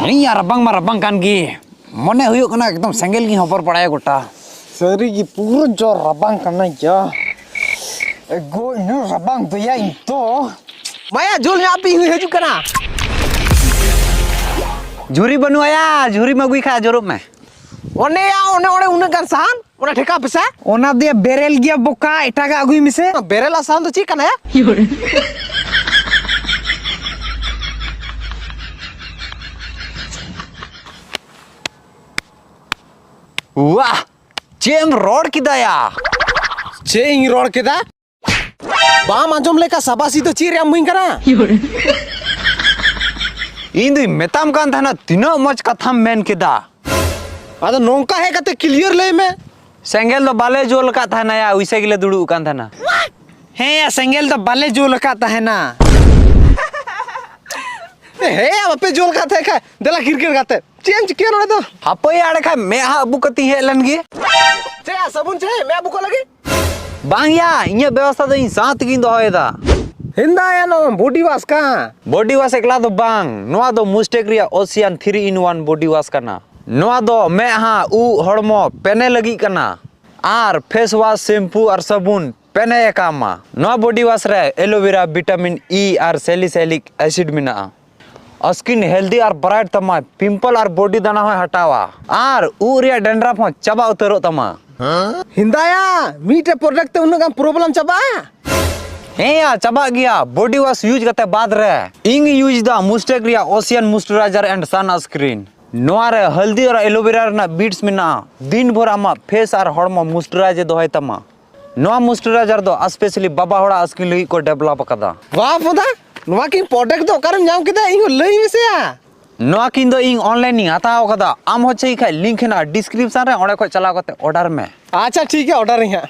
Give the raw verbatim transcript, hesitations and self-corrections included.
ᱤᱧ ᱟᱨ ᱨᱟᱵᱟᱝ ᱢᱟ ᱨᱟᱵᱟᱝ ᱠᱟᱱ ᱜᱮ, ᱢᱚᱱᱮ ᱦᱩᱭᱩᱜ ᱠᱟᱱᱟ ᱮᱠᱫᱚᱢ ᱥᱮᱸᱜᱮᱞ ᱜᱤᱧ ᱦᱚᱵᱚᱨ ᱵᱟᱲᱟᱭᱟ ᱜᱚᱴᱟ᱾ ᱥᱟᱹᱨᱤ ᱜᱮ ᱯᱩᱨᱟᱹ ᱡᱳᱨ ᱨᱟᱵᱟᱝ ᱠᱟᱱᱟ ᱭᱟ᱾ ᱮ ᱜᱚ, ᱤᱱᱟᱹ ᱨᱟᱵᱟᱝ ᱫᱚᱭᱟ ᱤᱧ ᱫᱚ᱾ ᱢᱟᱭᱟ, ᱡᱳᱞ ᱧᱚᱜ ᱟᱯᱮ, ᱤᱧ ᱦᱤᱡᱩᱜ ᱠᱟᱱᱟ᱾ ᱡᱷᱩᱨᱤ ᱵᱟᱹᱱᱩᱜᱼᱟ ᱭᱟ, ᱡᱷᱩᱨᱤᱢ ᱟᱹᱜᱩᱭ ᱠᱷᱟᱡ ᱡᱳᱨᱚᱜ ᱢᱮ᱾ ᱚᱱᱮ ᱭᱟ, ᱚᱱᱮ, ᱚᱱᱮ ᱩᱱᱟᱹᱜ ᱜᱟᱱ ᱥᱟᱦᱟᱱ, ᱚᱱᱟ ᱴᱷᱮᱠᱟ ᱯᱮᱥᱟ᱾ ᱚᱱᱟ ᱫᱚᱭᱟ ᱵᱮᱨᱮᱞ ᱜᱮᱭᱟ ᱵᱚᱠᱟ, ᱮᱴᱟᱜᱟᱜ ᱟᱹᱜᱩᱭ ᱢᱮᱥᱮ᱾ ᱵᱮᱨᱮᱞ ᱟᱜ ᱥᱟᱦᱟᱱ ᱫᱚ ᱪᱮᱫ ᱠᱟᱱᱟ ᱭᱟ? ᱣᱟᱦ! ᱪᱮᱫ ᱮᱢ ᱨᱚᱲ ᱠᱮᱫᱟ ᱭᱟ? ᱪᱮᱫ ᱤᱧ ᱨᱚᱲ ᱠᱮᱫᱟ? ᱵᱟᱢ ᱟᱸᱡᱚᱢ ᱞᱮᱠᱟ ᱥᱟᱵᱟᱥᱤ ᱫᱚ ᱪᱮᱫ ᱨᱮᱭᱟᱜ ᱢᱟᱹᱧ ᱠᱟᱱᱟ? ᱤᱧ ᱫᱩᱧ ᱢᱮᱛᱟᱢ ᱠᱟᱱ ᱛᱟᱦᱮᱱᱟ, ᱛᱤᱱᱟᱹᱜ ᱢᱚᱡᱽ ᱠᱟᱛᱷᱟᱢ ᱢᱮᱱ ᱠᱮᱫᱟ᱾ ᱟᱫᱚ ᱱᱚᱝᱠᱟ ᱦᱮᱡ ᱠᱟᱛᱮ clear ᱞᱟᱹᱭ ᱢᱮ᱾ ᱥᱮᱸᱜᱮᱞ ᱫᱚ ᱵᱟᱞᱮ ᱡᱳᱞ ᱟᱠᱟᱫ ᱛᱟᱦᱮᱱᱟ ᱭᱟ, ᱩᱭᱥᱮ ᱜᱮᱞᱮ ᱫᱩᱲᱩᱵ ᱟᱠᱟᱱ ᱛᱟᱦᱮᱱᱟ᱾ ᱦᱮᱸ ᱭᱟ, ᱥᱮᱸᱜᱮᱞ ᱫᱚ ᱵᱟᱞᱮ ᱡᱳᱞ ᱟᱠᱟᱫ ᱛᱟᱦᱮᱱᱟ᱾ ᱦᱮᱸ ᱭᱟ, ᱵᱟᱯᱮ ᱡᱳᱞ ᱟᱠᱟᱫ ᱛᱟᱦᱮᱸ ᱠᱷᱟᱡ, ᱫᱮᱞᱟ ᱠᱤᱨᱠᱤᱨ ᱠᱟᱛᱮ᱾ ᱪᱮᱫ ᱮᱢ ᱪᱤᱠᱟᱹᱭᱟ ᱱᱚᱰᱮ ᱫᱚ? ᱦᱟᱯᱳᱭ ᱟᱲᱮ ᱠᱷᱟᱡ ᱢᱮᱫ ᱦᱟᱸᱜ ᱟᱹᱵᱩ ᱠᱟᱛᱮᱧ ᱦᱮᱡ ᱞᱮᱱ ᱜᱮ᱾ ᱪᱮᱫ ᱭᱟ, ᱥᱟᱵᱩᱱ ᱪᱮᱫ? ᱢᱮᱫ ᱟᱹᱵᱩ ᱠᱚ ᱞᱟᱹᱜᱤᱫ? ᱵᱟᱝ ᱭᱟ, ᱤᱧᱟᱹᱜ ᱵᱮᱵᱚᱥᱛᱷᱟ ᱫᱚ ᱤᱧ ᱥᱟᱶ ᱛᱮᱜᱮᱧ ᱫᱚᱦᱚᱭᱮᱫᱟ᱾ ᱦᱤᱱᱫᱟ ᱭᱟ, ᱱᱚᱣᱟ body wash ᱠᱟᱱ? Body wash ᱮᱠᱞᱟ ᱫᱚ ᱵᱟᱝ, ᱱᱚᱣᱟ ᱫᱚ ᱢᱩᱥᱴᱮᱠ ᱨᱮᱭᱟᱜ Ocean three in one body wash ᱠᱟᱱᱟ᱾ ᱱᱚᱣᱟ ᱫᱚ ᱢᱮᱫᱦᱟ, ᱩᱵ, ᱦᱚᱲᱢᱚ ᱯᱮᱱᱮ ᱞᱟᱹᱜᱤᱫ ᱠᱟᱱᱟ᱾ ᱟᱨ face wash, shampoo ᱟᱨ ᱥᱟᱵᱩᱱ ᱯᱮᱱᱮ ᱮ ᱠᱟᱢᱟ᱾ ᱱᱚᱣᱟ body wash ᱨᱮ aloe vera, vitamin E ᱟᱨ salicylic acid ᱢᱮᱱᱟᱜᱼᱟ᱾ Skin healthy ᱟᱨ bright ᱛᱟᱢᱟ, pimple ᱟᱨ body ᱫᱟᱱᱟ ᱦᱚᱸᱭ ᱦᱟᱴᱟᱣᱟ, ᱟᱨ ᱩᱵ ᱨᱮᱭᱟᱜ dandruff ᱦᱚᱸ ᱪᱟᱵᱟ ᱩᱛᱟᱹᱨᱚᱜ ᱛᱟᱢᱟ᱾ ᱦᱤᱱᱫᱟᱭᱟ, ᱢᱤᱫᱴᱮᱡ product ᱛᱮ ᱩᱱᱟᱹᱜ ᱜᱟᱱ problem ᱪᱟᱵᱟᱜᱼᱟ? ᱦᱮᱸ ᱭᱟ, ᱪᱟᱵᱟᱜ ᱜᱮᱭᱟ᱾ Body wash use ᱠᱟᱛᱮ ᱵᱟᱫ ᱨᱮ ᱤᱧ use ᱫᱟ ᱢᱩᱥᱴᱮᱠ ᱨᱮᱭᱟᱜ Ocean moisturizer and sun screen᱾ ᱱᱚᱣᱟ ᱨᱮ ᱦᱟᱞᱫᱤ ᱟᱨ aloe vera ᱨᱮᱱᱟᱜ beads ᱢᱮᱱᱟᱜᱼᱟ᱾ ᱫᱤᱱ ᱵᱷᱳᱨ ᱟᱢᱟᱜ face ᱟᱨ ᱦᱚᱲᱢᱚ moisturize ᱮ ᱫᱚᱦᱚᱭ ᱛᱟᱢᱟ᱾ ᱱᱚᱣᱟ moisturizer ᱫᱚ specially ᱵᱟᱵᱟ ᱦᱚᱲᱟᱜ skin ᱞᱟᱹᱜᱤᱫ ᱠᱚ develop ᱟᱠᱟᱫᱟ᱾ ᱵᱟᱦ ᱯᱷᱚᱫᱟ, ᱱᱚᱣᱟ ᱠᱤᱱ product ᱫᱚ ᱚᱠᱟᱨᱮᱢ ᱧᱟᱢ ᱠᱮᱫᱟ? ᱤᱧ ᱦᱚᱸ ᱞᱟᱹᱭ ᱢᱮᱥᱮᱭᱟ᱾ ᱱᱚᱣᱟ ᱠᱤᱱ ᱫᱚ ᱤᱧ online ᱤᱧ ᱦᱟᱛᱟᱣ ᱟᱠᱟᱫᱟ᱾ ᱟᱢ ᱦᱚᱸ ᱪᱟᱹᱭ ᱠᱷᱟᱡ link ᱦᱮᱱᱟᱜᱼᱟ description ᱨᱮ, ᱚᱸᱰᱮ ᱠᱷᱚᱡ ᱪᱟᱞᱟᱣ ᱠᱟᱛᱮ order ᱢᱮ᱾ ᱟᱪᱪᱷᱟ ᱴᱷᱤᱠ ᱜᱮᱭᱟ, order ᱤᱧ ᱦᱟᱸᱜ᱾